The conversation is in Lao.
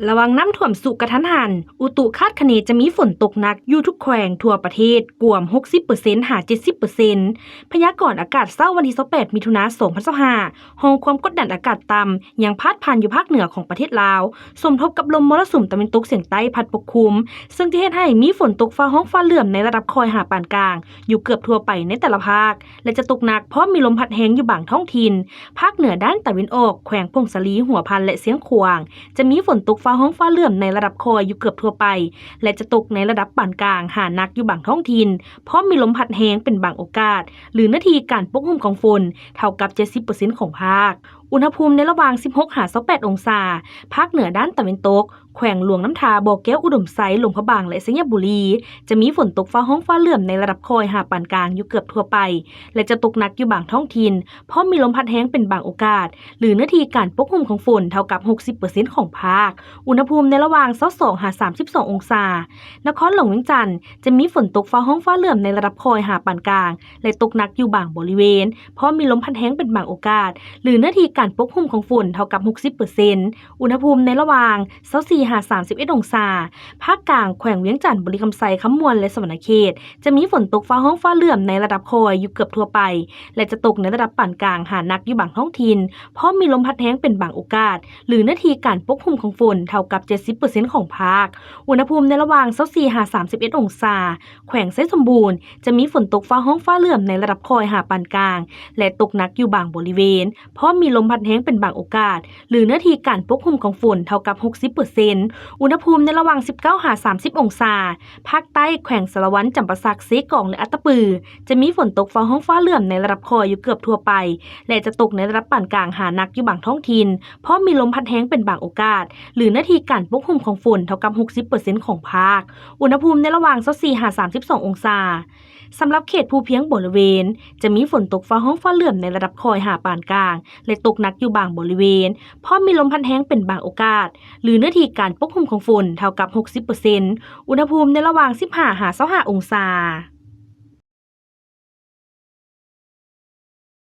ລະວັງນ້ຳຖ້ວມຊຸກະທັນຫັນ, ອຸຕຸຄາດຄະເນຈະມີຝົນຕົກໜັກຢູ່ທຸກແຂວງທົ່ວປະເທດ ກວມຫົກສິບເປີເຊັນຫາເຈັດສິບເປີເຊັນ. ພະຍາກອນອາກາດເຊົ້າວັນທີຊາວແປດ ມິຖຸນາ ສອງພັນຊາວຫ້າ, ຮ່ອງຄວາມກົດດັນອາກາດຕ່ຳຍັງພາດຜ່ານຢູ່ພາກເໜືອຂອງປະເທດລາວ, ສົມທົບກັບລົມມໍລະສຸມຕາເວັນຕົກສຽງໃຕ້ພັດປົກຄຸມ, ເຊິ່ງຈະເຮັດໃຫ້ມີຝົນຕົກຟ້າຮ້ອງຟ້າເຫຼື້ອມໃນລະດັບຄ່ອຍຫາປານກາງຢູ່ເກືອບທົ່ວໄປໃນແຕ່ລະພາກ ແລະ ຈະຕົກໜັກ ພ້ອມມີລົມພັດແຮງຢູ່ບາງທ້ອງຖິ່ນ. ພາກເໜືອດ້ານຕາເວັນອອກ, ແຂວງຜົ້ງສາລີ, ຫົວພັນ ແລະ ຊຽງຂວາງ ຈະມີຝົນຕົກຟ້າຮ້ອງຟ້າເຫຼື້ອມໃນລະດັບຄ່ອຍຢູ່ເກືອບທົ່ວໄປ ແລະ ຈະຕົກໃນລະດັບປານກາງຫາໜັກຢູ່ບາງທ້ອງຖິ່ນ, ພ້ອມມີລົມພັດແຮງເປັນບາງໂອກາດ ຫຼື ເນື້ອທີ່ການປົກຫຸ້ມຂອງຝົນເທົ່າກັບເຈັດສິບເປີເຊັນຂອງພາກ. ອຸນຫະພູມໃນລະຫວ່າງສິບຫົກຫາຊາວແປດອົງສາ. ພາກເໜືອດ້ານຕາເວັນຕົກ, ແຂວງຫຼວງນ້ຳທາ, ບໍ່ແກ້ວ, ອຸດົມໄຊ, ຫຼວງພະບາງ ແລະ ໄຊຍະບູລີ ຈະມີຝົນຕົກຟ້າຮ້ອງຟ້າເຫຼື້ອມໃນລະດັບຄ່ອຍຫາປານກາງຢູ່ເກືອບທົ່ວໄປ ແລະ ຈະຕົກໜັກຢູ່ບາງທ້ອງຖິ່ນ, ພ້ອມມີລົມພັດແຮງເປັນບາງໂອກາດ ຫຼື ເນື້ອທີ່ການປົກຫຸ້ມຂອງຝົນເທົ່າກັບຫົກສິບເປີເຊັນຂອງພາກ. ອຸນຫະພູມໃນລະຫວ່າງຊາວສອງຫາສາມສິບສອງອົງສາ. ນະຄອນຫຼວງວຽງຈັນ ຈະມີຝົນຕົກຟ້າຮ້ອງຟ້າເຫຼື້ອມໃນລະດັບຄ່ອຍຫາປານກາງ ແລະ ຕົກໜັກຢູ່ບາງບໍລິເວນ, ພ້ອມມີລົມພັດແຮງເປັນບາງໂອກາດ ຫຼື ເນື້ອທີ່ການປົກຫຸ້ມຂອງຝົນເທົ່າກັບຫົກສິບເປີເຊັນ. ອຸນຫະພູມໃນລະຫວ່າງຊາວສີ່ຫາສາມສິບເອັດອົງສາ. ພາກກາງ, ແຂວງວຽງຈັນ, ບໍລິຄຳໄຊ, ຄຳມ່ວນ ແລະ ສະຫວັນນະເຂດ ຈະມີຝົນຕົກຟ້າຮ້ອງຟ້າເຫຼື້ອມໃນລະດັບຄ່ອຍຢູ່ເກືອບທົ່ວໄປ ແລະ ຈະຕົກໃນລະດັບປານກາງຫາໜັກຢູ່ບາງທ້ອງຖິ່ນ, ພ້ອມມີລົມພັດແຮງເປັນບາງໂອກາດ ຫຼື ເນື້ອທີ່ການປົກຫຸ້ມຂອງຝົນເທົ່າກັບເຈັດສິບເປີເຊັນຂອງພາກ. ອຸນຫະພູມໃນລະຫວ່າງຊາວສີ່ຫາສາມສິບເອັດອົງສາ. ແຂວງໄຊສົມບູນ ຈະມີຝົນຕົກຟ້າຮ້ອງຟ້າເຫຼື້ອມໃນລະດັບຄ່ອຍຫາປານກາງ ແລະ ຕົກໜັກຢູ່ບາງບໍລິເວນ, ພ້ອມມີລົມພັດແຮງເປັນບາງໂອກາດ ຫຼື ເນື້ອທີ່ການປົກຫຸ້ມຂອງຝົນເທົ່າກັບຫົກສິບເປີເຊັນ. ອຸນຫະພູມໃນລະຫວ່າງສິບເກົ້າຫາສາມສິບອົງສາ. ພາກໃຕ້, ແຂວງສາລະວັນ, ຈຳປາສັກ, ເຊກອງ ແລະ ອັດຕະປື ຈະມີຝົນຕົກຟ້າຮ້ອງຟ້າເຫຼື້ອມໃນລະດັບຄ່ອຍຢູ່ເກືອບທົ່ວໄປ ແລະ ຈະຕົກໃນລະດັບປານກາງຫາໜັກຢູ່ບາງທ້ອງຖິ່ນ, ພ້ອມມີລົມພັດແຮງເປັນບາງໂອກາດ ຫຼື ເນື້ອທີ່ການປົກຫຸ້ມຂອງຝົນເທົ່າກັບຫົກສິບເປີເຊັນຂອງພາກ. ອຸນຫະພູມໃນລະຫວ່າງຊາວສີ່ຫາສາມສິບສອງອົງສາ. ສຳລັບເຂດພູພຽງບໍລິເວນ ຈະມີຝົນຕົກຟ້າຮ້ອງຟ້າເຫຼື້ອມໃນລະດັບຄ່ອຍຫາປານກາງ ແລະ ຕົກໜັກຢູ່ບາງບໍລິເວນ, ພ້ອມມີລົມພັດແຮງເປັນບາງໂອກາດ ຫຼື ເນື້ອທີ່ການປົກຫຸ້ມຂອງຝົນເທົ່າກັບຫົກສິບເປີເຊັນ. ອຸນຫະພູມໃນລະຫວ່າງສິບຫ້າຫາຊາວຫ້າອົງສາ.